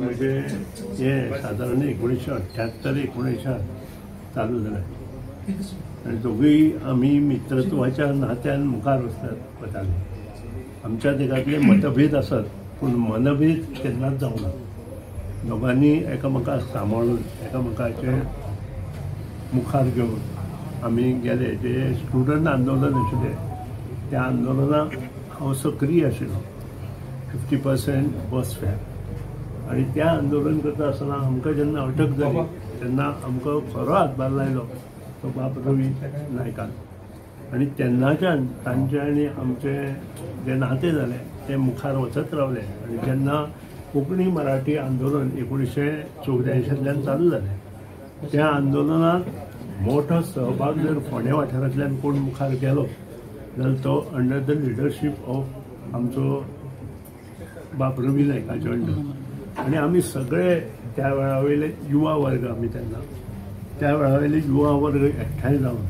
म्हणजे हे सादारण 1978 1979 चालू जालें आनी दोगूय आमी मित्रत्वाच्या नात्यान मुखार वचतात वताले. आमच्या देगांतले मतभेद आसत पूण मनभेद केन्नाच जावना. दोगांनी एकामेकाक सांबाळून एकामेकाचे मुखार घेवन आमी गेले. जे स्टुडंट आंदोलन आशिल्लें त्या आंदोलनाक हांव सक्रीय आशिल्लो. 50% बस फेर आनी त्या आंदोलन करता आसतना आमकां जेन्ना अटक जाली तेन्ना आमकां खरो हातभार लायलो तो बाब रवी नायकान. आनी तेन्नाच्यान तांचें आनी आमचें जें नातें जालें तें मुखार वचत रावलें. आनी जेन्ना कोंकणी मराठी आंदोलन 1984 चालू जालें त्या आंदोलनात मोठो सहभाग जर फोंडें वाठारांतल्यान कोण मुखार गेलो जाल्यार तो अंडर the leadership of आमचो बाब रवी नायकाचे अंडर. आनी आमी सगळे त्या वेळा वयले युवा वर्ग, आमी तेन्ना त्या वेळा वयले युवा वर्ग एकठांय जावन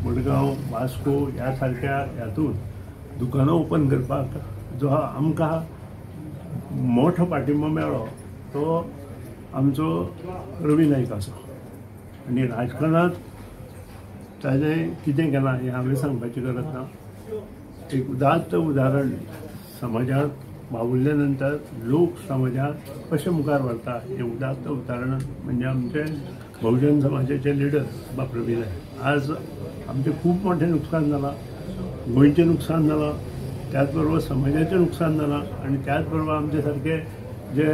मडगांव, वास्को ह्या सारक्या हातून दुकानां ओपन करपाक जो आमकां मोठो पाठिंबो मेळ्ळो तो आमचो रवी नायकाचो. आनी राजकारणांत ताणें कितें केलां हें हांवें सांगपाची गरज ना. एक उदात्त उदाहरण समाजांत वावुरल्या नंतर लोक समाजात कशें मुखार व्हरता हें उदात्त उदाहरण म्हणजे आमचे बहुजन समाजाचे लिडर बाब रवी नायक. आज आमचें खूब मोठें नुकसान जालां, गोंयचें नुकसान जालां, त्याच बरोबर समाजाचें नुकसान जालां आनी त्याच बरोबर आमचे सारके जे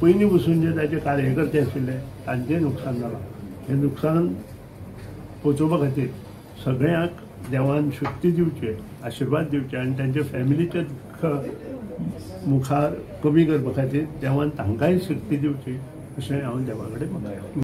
पयलीं पसून जे ताचे कार्यकर्ते आशिल्ले तांचें नुकसान जालां. हें नुकसान पोचोवपा खातीर सगळ्यांक देवान शक्ती दिवची, आशिर्वाद दिवचे आनी तांच्या फॅमिलीचें दुख्ख मुखार कमी करपा खातीर देवान तांकांय शक्ती दिवची अशें हांव देवा कडेन मागतां.